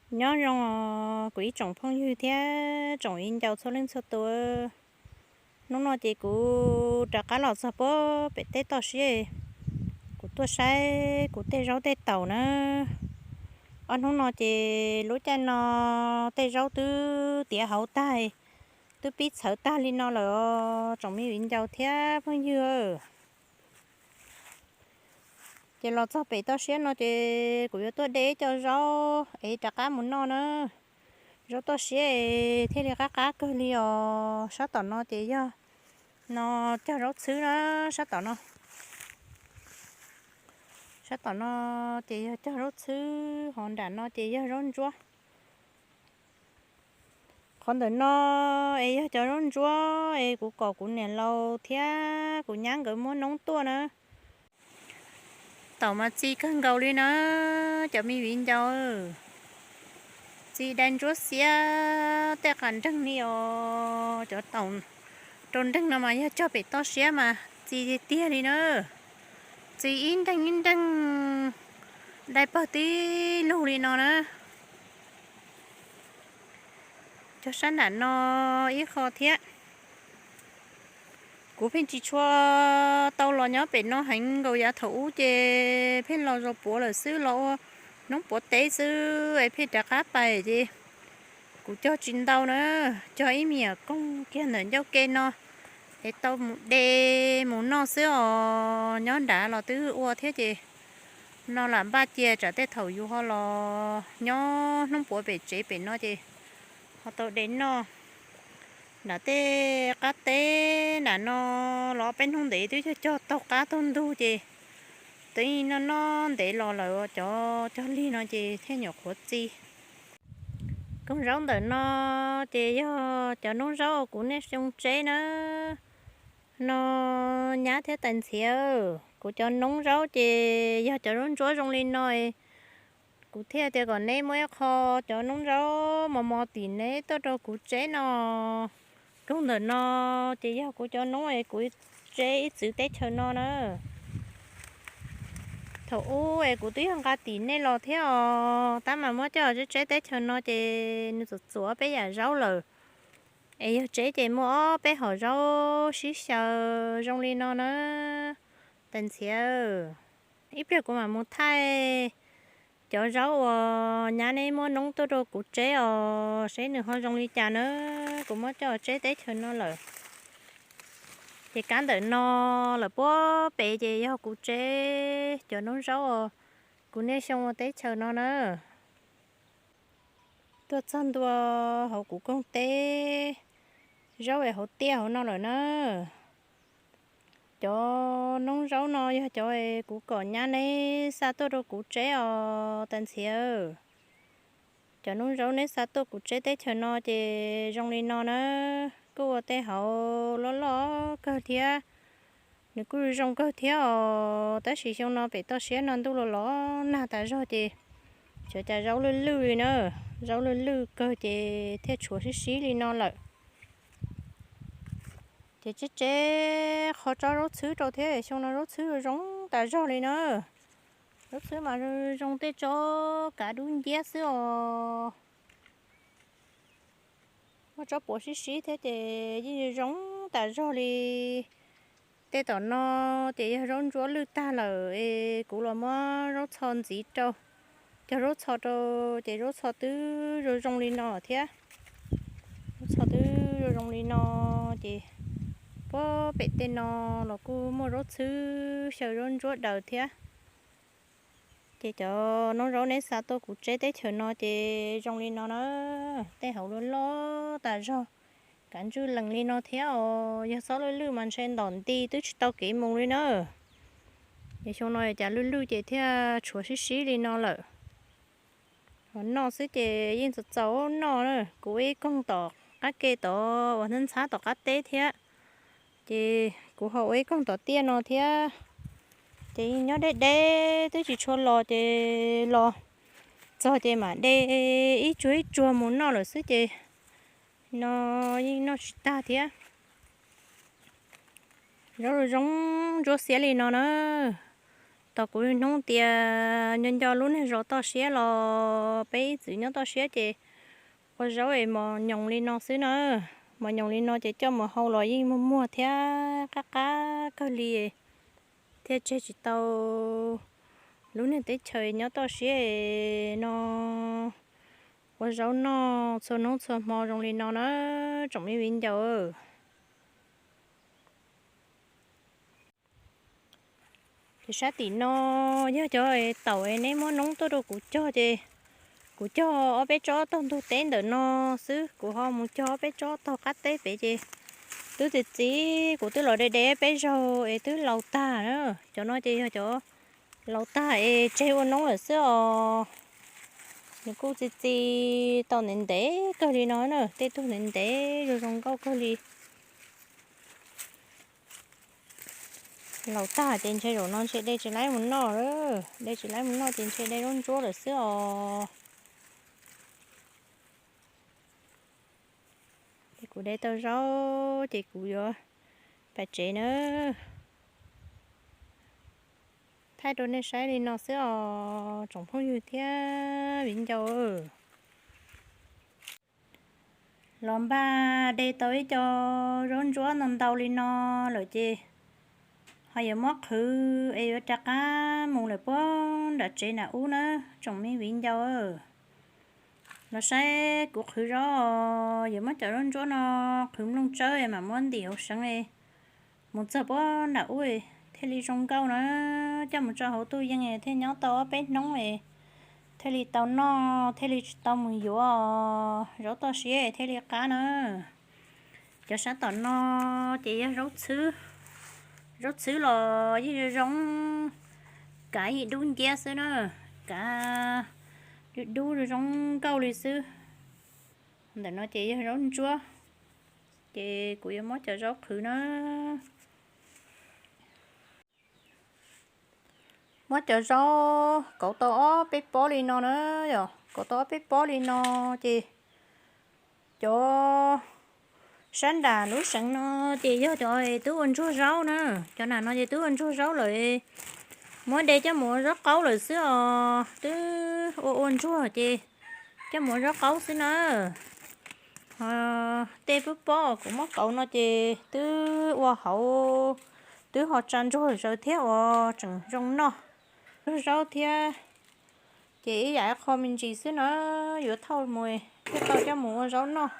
Nyob zoo kuv ib tsoom phooj ywg thiab tsoom viv ncaus txhua leej txhua tus. Hnub no ces kuv rov qab los txog puag pem tej toj siab, kuv tuaj saib kuv tej zaub tej taum na. Ob hnub no ces lub caij no tej zaub twb tiav hauv tag, twb pib txhawv tag li no lawm os tsoom me viv ncaus thiab phooj ywg. Ces los txog pem toj siab no ces kuv yuav tuaj de cov zaub es rov qab mus noj na. Zaub toj siab es thiaj li qab qab kawg li os. Sab tom no ces yog no cog zaub txhwb na, sab tom no. Sab tom no ces yog cog zaub txhwb, ho nram no ces yog zaub ntsuab. Qhov ntawm no es yog cov zaub ntsuab es kuv kom kuv niam laus thiab kuv nyab nkawd muab noob tuaj na. Taum mas txi kawg nkaus li na, cov me viv ncaus. Txi dai ntsuab xiab tej qas nreeg li os. Cov taum rau nreeg no mas yog cog pem toj siab mas txi tiag tiag li na. Txi ib nreeg ib nreeg dai pawg tib lug li no na. Cog sab nram no ib qho thiab. Kuv pheej tsis tshua tau los nyob pem no heev nkaus, yav thaum ub ces pheej los zos puav lawm xwb, los ua noob puav teb xwb es pheej rov qab pais ces kuv cog tsis ntau na, cog ib me nyuam koog kiag ntawm ncauj ke no es tau mus de mus noj xwb os. Nyob nrad los twb ua thiab ces no lam npaj cia tsam tej thaum yus ho los nyob hnub puav pem tsev pem no ces ho tau de noj. Nram tej qab teb nram no los peb hnub ntev twb cog cog taug qab taug ntug ces twb noj noj ntev los lawm, cov cog lig no ces thiaj nyuam qhuav txi. Koog zaub ntawm no ces yog cov noob zaub kuv niaj xyoo tseb na. No nyab thiab tais ntxhiav, kuv cov noob zaub ces yog cov zaub ntsuab zoo li no. Kuv thiaj tias kom neb muab ib qho cov noob zaub mos mos tim neb tuaj rau kuv tseb no. Koog ntawm no ces yog kuv cov noob es kuv tseb ib txwv teb chaws no na. Thaum ub es kuv twb yog nqa tim nej los thiab os, tab mas muab coj tseb tseb teb chaws no ces nws txuam txuam ob peb yam zaub lawm. Es yog tseb ces muaj ob peb hom zaub sib xyaw zoo li no na. Tais ntxhiav, ib pliag kuv mam mus thaij cov zaub uas nyab neb muab noob tuaj rau kuv tseb os, seb nws ho zoo li cas na. Kuv muab coj tseb teb chaws no lawm. Ces kab ntawm no lawm puag pem ces yog kuv tseb cov noob zaub uas kuv niaj xyoo ua teb chaws no na. Tuaj txog ntua hauv kuv koog teb zaub es hauv tiaj hauv no lawm na. Cov noob zaub no yog cov es kuv kom nyab neb xa tuaj rau kuv tseb os tais ntxhiav. Cov noob zaub neb xa tuaj kuv tseb teb chaws no ces zoo li no na, kuj ua tej hauv loj loj kawg thiab. Nws kuj zoo kawg thiab os, tab sis xyoo no pem toj siab no ntuj los los nag tas zog ces xyov cas zaub lwj lwj li na, zaub lwj lwj kawg ces thiaj tshuav sib sib li no lawm. Ces tseb tseb qhov tsob zaub txhwb rau thiab, xyoo no zaub txhwb zoo tas zog li na. Zaub txhwb mas zoo tej tsob kav dub nciab xwb os. Muaj tsob puav sib sib thiab ces yeej zoo tas zog li. Tej tom no ces yog zaub ntsuab lwj tag lawm es kuv los muab zaub txho ntxiv rau, cog zaub txho rau ces zaub txho twb zoo zoo li no thiab. Zaub txho twb zoo zoo li no ces puag pem tej no los kuj muaj zaub txhwb xyaw zaub ntsuab daws thiab. Ces cov noob zaub neb xa tuaj kuv tseb teb chaws no ces zoo li no na, tej hauv loj loj tas zog, kav ntswj lees li no thiab os. Yog txhob lwj lwj mas ntshe ntom nti twb tsis tau kev mus li na. Ces xyoo no cas lwj lwj ces thiaj tshuav sib sib li no lawm. Ho noj xwb ces yeej txaus txaus noj na. Kuv ua ib koog tom qab ke tod uas ntxhab ntxhab tom qab teb thiab, ces kuv ho ua ib koog tom tiaj no thiab. Ces yeej nyob deb deb twb tsis tshua los ces los txog ces mam de ib tsuag ib tsuag mus noj lawm xwb ces no yeej noj tsis tag thiab. Zaub zoo ntsuab xiab li no na. Tos kuv hnub tias nco nco lub niag zos toj siab los peb ib txwm nyob toj siab ces ua zaub es mos nyoos li no xwb na. Mos nyoos li no ces coj mus hau los yeej muag muag thiab qab qab kawg li, thiaj tseg tsis tau lub niag teb chaws nyob toj siab no ua zaub noj txhua hnub txhua hmo zoo li no na, tsoom me viv ncaus. Ces sab tim no yog cov taum es neb muab noob tuaj rau kuv cog ces kuv cog ob peb tsob taug ntug teb ntawm no xwb, kuv ho mus cog ob peb tsob taug qab teb pem ces twb txiv txiv kuv twb los de de peb zaug es twb laus tag na. Cov no ces yog cov laus tag es tseg ua noob lawm xwb os. Nws kuj txi txi tau ntev ntev kawg li no na, tej tug ntev ntev zoo zoo nkauj kawg li. Laus tag ces ntshe zaum no ntshe de tsis laib mus noj, de tsis laib mus noj ces ntshe de zaub ntsuab lawm xwb os. Ces kuv de tau zaub ces kuv yuav pam tsev na. Thaij rau nej saib li no xwb os tsoom phooj ywg thiab viv ncaus. Los npaj de tau ib co zaub ntsuab ntau ntau li no lawm ces ho yuav muab qhwv es yuav rov qab mus lawm puag nram tsev nram ub na, tsoom me viv ncaus. Los saib kuv qhwv zaub, yuav muab cov zaub ntsuab no qhwv nplooj tsawb mam muab ntim hauv seev mus txog puag nram ub thiaj li zoo nkauj na. Coj mus tso hauv tuj yees thiaj nyob tau ob peb hnub thiaj li tau noj, thiaj li tsis tau mus yuav zaub toj siab thiaj li qab na. Cov sab tom no ces yog zaub txhwb, zaub txhwb los yeej zoo zoo, kav yeej dub nciab xwb na, kav dub dub zoo zoo nkauj li xwb. Ntawm no ces yog zaub ntsuab, ces kuv yuav muab cov zaub qhwv na. Muab cov zaub kauv tau ob peb pob li no na, yog kauv tau ob peb pob li no ces cov sab nram lub seev no ces yog cov twb ua ntsuag zaub na, cov nram no ces twb ua ntsuag zaub lawm. Muab de coj mus ua zaub qaub lawm xwb os, twb ua ua ntsuag ces coj mus ua zaub qaub xwb na. Tej pob pob kuv muab kauv no ces twb ua hauv, twb ho tsa ntsuag zaws thiab uas tseem zoo noj. Ntsuag zaub thiab ces ib yam qho me ntsis xwb na, yuav thauj mus thiaj tau coj mus ua zaub noj.